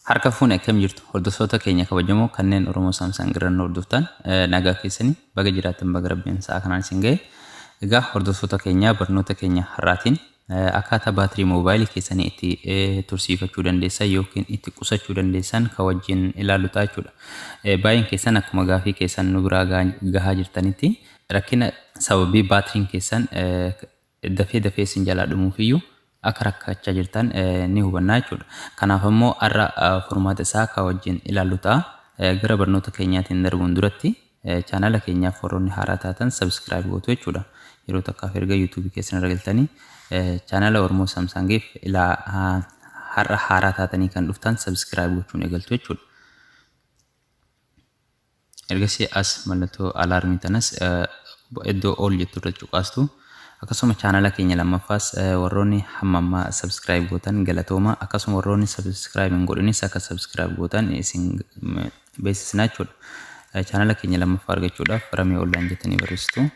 Harka fuune, akkam jirtu hordoftoota keenya kabajamoo kanneen Oromoo Samsung irra nu hordoftan? Nagaa keessanii, baga jiraattan, baga rabbiin sa'a kanaan isin ga'e. Egaa hordoftoota keenya, barnoota keenya har'aatiin akkaataa baatirii moobaayilii keessanii itti tursiifachuu dandeessan yookiin itti qusachuu dandeessan kan wajjin ilaallu ta'a jechuudha. Baay'een keessan akkuma gaafii keessan nu biraa gahaa jirtanitti, rakkina sababii baatiriin keessan dafee dafee isin jalaa dhumuufiyyuu akka rakkachaa jirtan ni hubannaa jechuudha. Kanaaf ammoo har'a furmaata isaa kan wajjin ilaallu ta'a. Gara barnoota keenyaatiin darbuun duratti chaanala keenyaaf warroonni haaraa taatan subscribe gootu jechuudha. Yeroo takkaaf erga YouTube keessan irra galtanii chaanala Oromoo Samsangiif ilaa har'a haaraa taatanii kan dhuftan subscribe gochuun eegaltu jechuudha. Ergasii as mallattoo alaarmii tanas iddoo all jettu irra cuqaastu. Akkasuma chaanala keenya lammaffaas warroonni hamma ammaa subscribe gootan galatooma. Akkasuma warroonni subscribe hin godhinis akka subscribe gootan isin beeksisna jechuudha. Chaanala keenya lammaffaa argachuudhaaf Ramee Online jettanii barreessitu.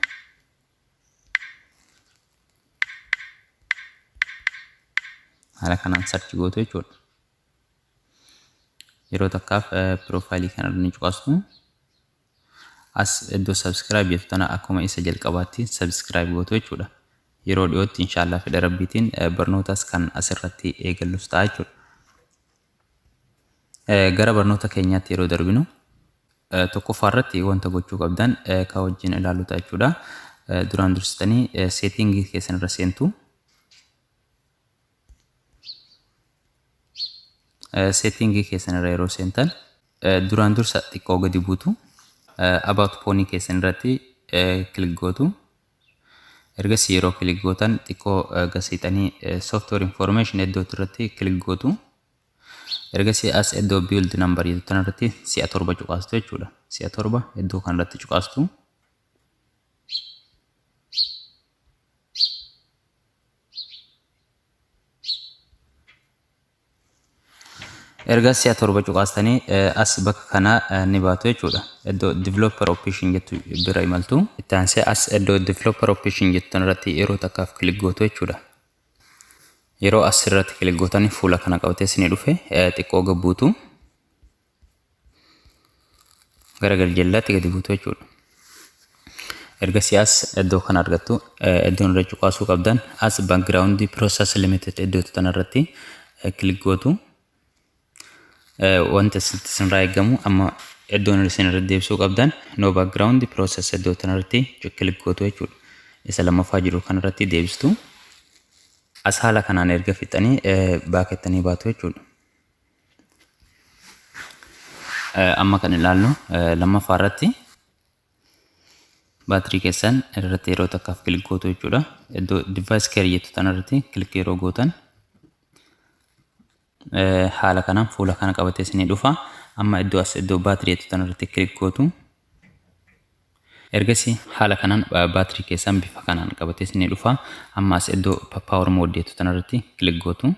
Haala kanaan search gootu jechuudha. Yeroo takkaaf piroofaayilii kana irra ni cuqaastu. As iddoo subscribe jettu tana akkuma isa jalqabaatti subscribe gootu jechuudha. Yeroo dhiyootti inshaallah fedha rabbiitiin barnootas kan asirratti eegallus ta'a jechuudha. Gara barnoota keenyaatti yeroo darbinu, tokkoffaa irratti wanta gochuu qabdan kan wajjin ilaallu ta'a jechuudha. Duraan dursitanii seetingii keessan irra seentu. Setting keessan irra yeroo seentan, duraan dursa xiqqoo gadi buutu. About phone keessan irratti click gootu. Ergasii yeroo click gootan, xiqqoo gasiixanii software information iddoo irratti click gootu. Ergasii as iddoo build number jettu irratti si'a torba cuqaastu jechuudha. Si'a torba iddoo kanarratti cuqaastu. Erga si'a torba cuqaastanii as bakka kana ni baatu jechuudha. Iddoo developer option jettu bira imaltu. Itti aansee as iddoo developer option jettu irratti yeroo takkaaf click gootu jechuudha. Yeroo as irratti click gootan, fuula kana qabatee isinii dhufe. Xiqqoo gabbuutu. Gara gadi gadi buutu jechuudha. Ergasii as iddoo kana argattu. Iddoon irra cuqaasuu qabdan as background process limited iddoo tanarratti click gootu. Wanta isinirraa eegamu amma iddoon isin irra deebisuu qabdan no background process iddoo tanarratti click gootu jechuudha. Isa lammaffaa jiru kanarratti deebistu. As haala kanaan erga fixanii baakettanii baatu jechuudha. Amma kan ilaallu lammaffaa irratti baatirii keessan irratti yeroo takkaaf click gootu jechuudha. Iddoo device care jettu tanarratti click yeroo gootan, haala kanaan fuula kana qabatee isinii dhufa. Amma iddoo as iddoo baatirii jettu tanarratti click gootu. Ergasii haala kanaan baatirii keessan bifa kanaan qabatee isinii dhufa. Amma as iddoo power mode jettu tanarratti click gootu.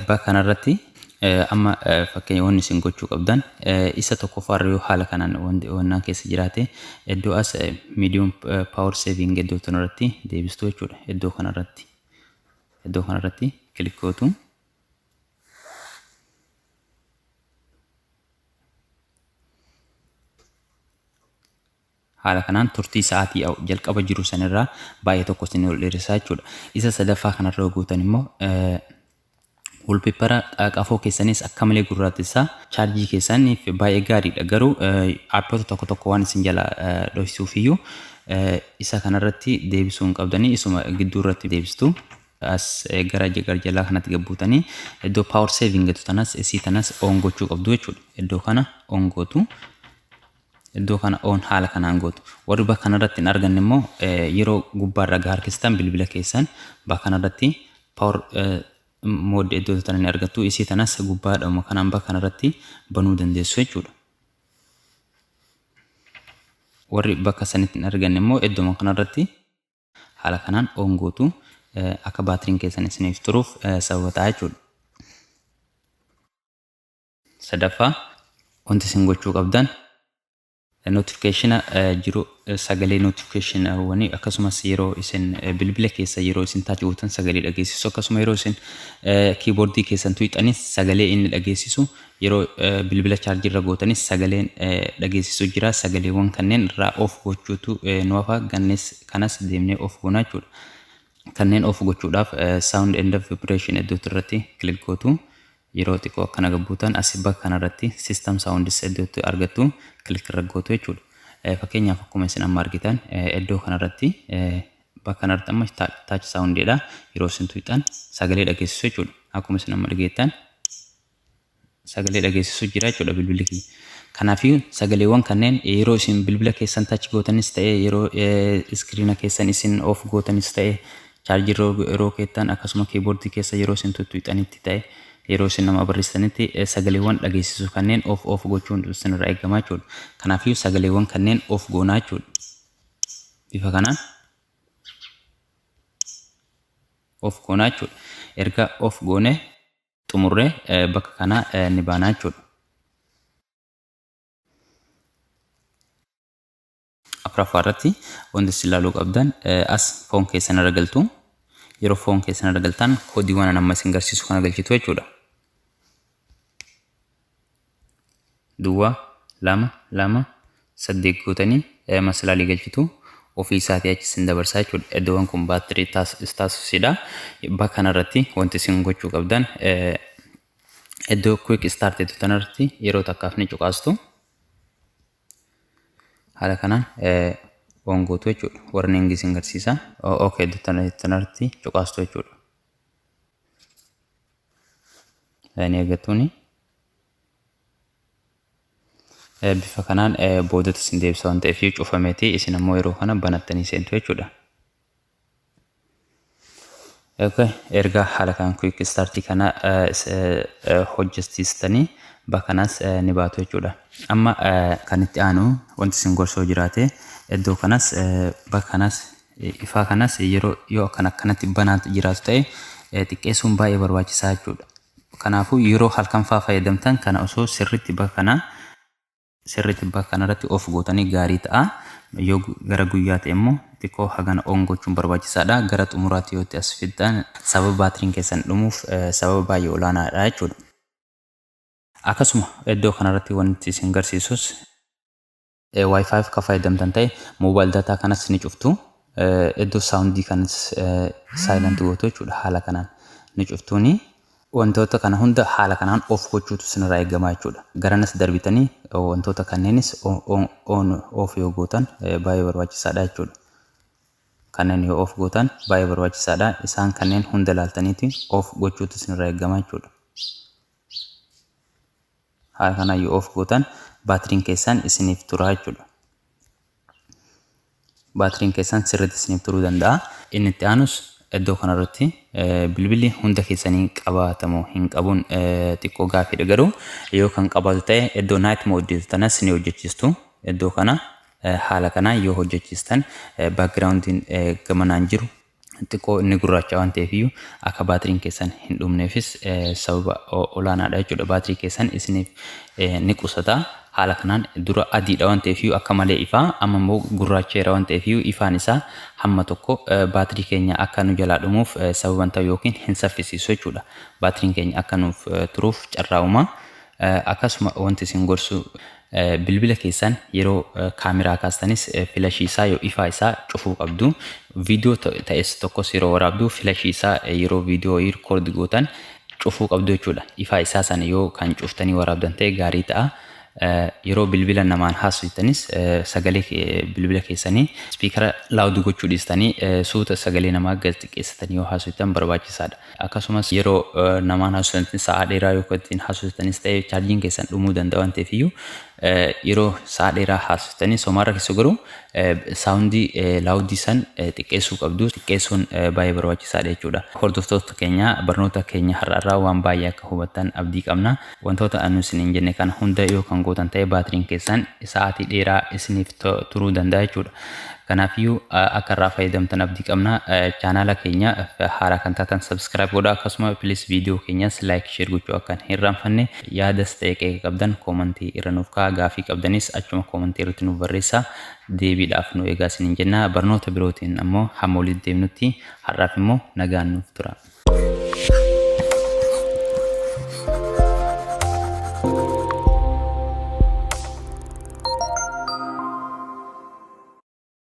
Bakka kanarratti amma fakkeenya wanni isin gochuu qabdan, isa tokkoffaarra yoo haala kanaan wannaan keessa jiraate, iddoo as medium power saving iddoo kanarratti deebistu jechuudha. Iddoo kanarratti click gootu. Haala kanaan turtii sa'aatii jalqaba jiru sanirraa baay'ee tokko isin ol dheeressaa jechuudha. Isa sadaffaa kanarra gootan immoo wallpaper qafoo keessanis akka malee gurraattisaa, chaarjii keessaniif baay'ee gaariidha. Garuu aappoota tokko tokko waan isin jala dhohisuuf iyyuu isa kanarratti deebisuu hin qabdanii, isuma gidduu irratti deebistu. As gara jalaa kanatti gabbuutanii iddoo power saving jettu tanas, isii tanas on gochuu qabdu jechuudha. Iddoo kana on gootu. Iddoo kana on haala kanaan gootu. Warri bakka kanarratti hin arganne immoo yeroo gubbaarra harkistan bilbila keessan bakka kanarratti power mode iddoo tana ni argattu. Isii tanas gubbaadhuma kanaan bakka kanarratti banuu dandeessu jechuudha. Warri bakka sanitti hin arganne immoo iddooma kanarratti haala kanaan on gootu, akka baatiriin keessan isiniif turuuf sababa ta'a jechuudha. Sadaffaa wanti isin gochuu qabdan, Notification jiru, sagalee notificationawwanii, akkasumas yeroo isin bilbila keessa yeroo isin touch gootan sagalee dhageessisu, akkasuma yeroo isin keyboardii keessan tuqxanis sagalee inni dhageessisu, yeroo bilbila chaarjii irra gootanis sagaleen dhageessisu jira. Sagaleewwan kanneen irraa off gochuutu nu hafa. Gannes kanas deemnee off goonaa jechuudha. Kanneen off gochuudhaaf sound and vibration iddoo irratti click gootu. Yeroo xiqqoo akkana gabbuutan asii bakka kanarratti system sounds iddootti argattu, click irra gootu jechuudha. Fakkeenyaaf, akkuma isin amma argitan iddoo kanarratti, bakka kanarratti amma touch soundiidha. Yeroo isin tuqxan sagalee dhageessisu jechuudha. Akkuma isin amma dhageettan sagalee dhageessisu jira jechuudha bilbilli kiyya. Kanaafiyyuu sagaleewwan kanneen yeroo isin bilbila keessan touch gootanis ta'e, yeroo screena keessan isin off gootanis ta'e, chaarjii yeroo keettan, akkasuma keyboardii keessa yeroo isin tuttuqxanitti ta'e, yeroo isin nama barreessanitti sagaleewwan dhageessisu kanneen off off gochuun isinirraa eegamaa jechuudha. Kanaafiyyuu sagaleewwan kanneen off goonaa jechuudha. Bifa kanaan off goonaa jechuudha. Erga off goone xumurree bakka kana ni baanaa jechuudha. Afuraffaa irratti wanti isin ilaaluu qabdan, as phone keessan irra galtu. Yeroo phone keessan irra galtan koodiiwwan amma isin garsiisu kana galchitu jechuudha. 0228 gootanii masalaalii galchitu, ofii isaatii achi isin dabarsaa jechuudha. Iddoowwan kun battery statusiidha. Bakka kanarratti wanti isin gochuu qabdan, iddoo quick start jettu kanarratti yeroo takkaaf ni cuqaastu. Haala kanaan on gootu jechuudha. Warning isin garsiisa. Okay, iddoo kanarratti cuqaastu jechuudha. Ni eeggattuuni. Bifa kanaan boodatti isin deebisa waan ta'eef cufameeti, isin ammoo yeroo kana banattanii seentu jechuudha. Okay, erga haala kanaan quick start kana hojjechiistanii bakka kanas ni baatu jechuudha. Amma kan itti aanu wanti isin gorsoo jiraate, iddoo kanas, bakka kanas, ifaa kanas yeroo yoo akkan akkanatti banaa jiraatu ta'e xiqqeessuun baay'ee barbaachisaa jechuudha. Kanaafuu yeroo halkan faa fayyadamtan kana osoo sirriitti bakka kana sirriitti bakka kanarratti off gootanii gaarii ta'a. Yoo gara guyyaa ta'e immoo xiqqoo hagana on gochuun barbaachisaadha. Gara xumuraatti yoo itti as fiddan sababa baatiriin keessan dhumuuf sababa baay'ee olaanaadha jechuudha. Akkasuma iddoo kanarratti wanti isin garsiisus, Wi-Fi kan fayyadamtan ta'e mobile data kanas ni cuftu. Iddoo soundii kanas silent gootu jechuudha, haala kanaan ni cuftuuni. Wantoota kana hunda haala kanaan off gochuutu isinirraa eegamaa jechuudha. Garanas darbitanii wantoota kanneenis on off yoo gootan baay'ee barbaachisaadha jechuudha. Kanneen yoo off gootan baay'ee barbaachisaadha. Isaan kanneen hunda ilaaltaniiti off gochuutu isinirraa eegamaa jechuudha. Haala kanaan yoo off gootan baatiriin keessan isiniif tura jechuudha. Baatiriin keessan sirriitti isiniif turuu danda'a. Inni itti aanus iddoo kanarratti bilbilli hunda keessanii qabaatamu hin qabuun xiqqoo gaafiidha, garuu yoo kan qabaatu ta'e iddoo night mode tanas ni hojjechiistu. Iddoo kana haala kanaan yoo hojjechiistan backgroundiin gamanaan jiru xiqqoo inni gurraacha waan ta'eef iyyuu akka baatiriin keessan hin dhumneefis sababa olaanaadha jechuudha. Baatirii keessan isiniif ni qusata. Haala kanaan dura adiidha waan ta'eef iyyuu akka malee ifaa, amma immoo gurraacheera waan ta'eef iyyuu ifaan isaa hamma tokko baatirii keenya akka nu jalaa dhumuuf sababa ta'u yookiin hin saffisiisu jechuudha. Baatiriin keenya akka nuuf turuuf carraa. Akkasuma wanti isin gorsu, bilbila keessan yeroo kaameraa kaastanis flashii isaa yoo ifaa isaa cufuu qabdu. Viidiyoo ta'es tokkos yeroo waraabdu flashii isaa yeroo viidiyoo record gootan cufuu qabdu jechuudha. Ifaa isaa sana yoo kan cuftanii waraabdan ta'e gaarii ta'a. Yeroo bilbila namaan haasoftanis sagalee bilbila keessanii speakera loud gochuu dhiistanii suuta sagalee namaa gad xiqqeessitanii yoo haasoftan barbaachisaadha. Akkasumas yeroo namaan haasoftan sa'aa dheeraa yoo ittiin haasoftanis ta'e chaarjiin keessan dhumuu danda'a waan ta'eef iyyuu yeroo sa'aa dheeraa haasoftanii somaarra keessa garuu soundii loudii san xiqqeessuu qabdu. Xiqqeessuun baay'ee barbaachisaadha jechuudha. Hordoftoota keenya, barnoota keenya har'arraa waan baay'ee akka hubattan abdii qabna. Wantoota anu isin hin jenne kana hunda yoo kan gootan ta'e baatiriin keessan sa'aatii dheeraa isiniif turuu danda'a jechuudha. Kanaafiyyuu akka irraa fayyadamtan abdii qabna. Chaanaala keenya haaraa kan taatan subscribe godhaa, akkasuma please viidiyoo keenyas like, share gochuu akka hin irraanfanne. Yaadas ta'e qeeqa qabdan koomantii irra nuuf kaa'aa, gaafii qabdanis achuma koomantii irratti nuuf barreessaa, deebiidhaaf nu eegaa isiniin jenna. Barnoota birootiin ammoo hamma walitti deemnutti har'aaf immoo nagaan nuuf tura.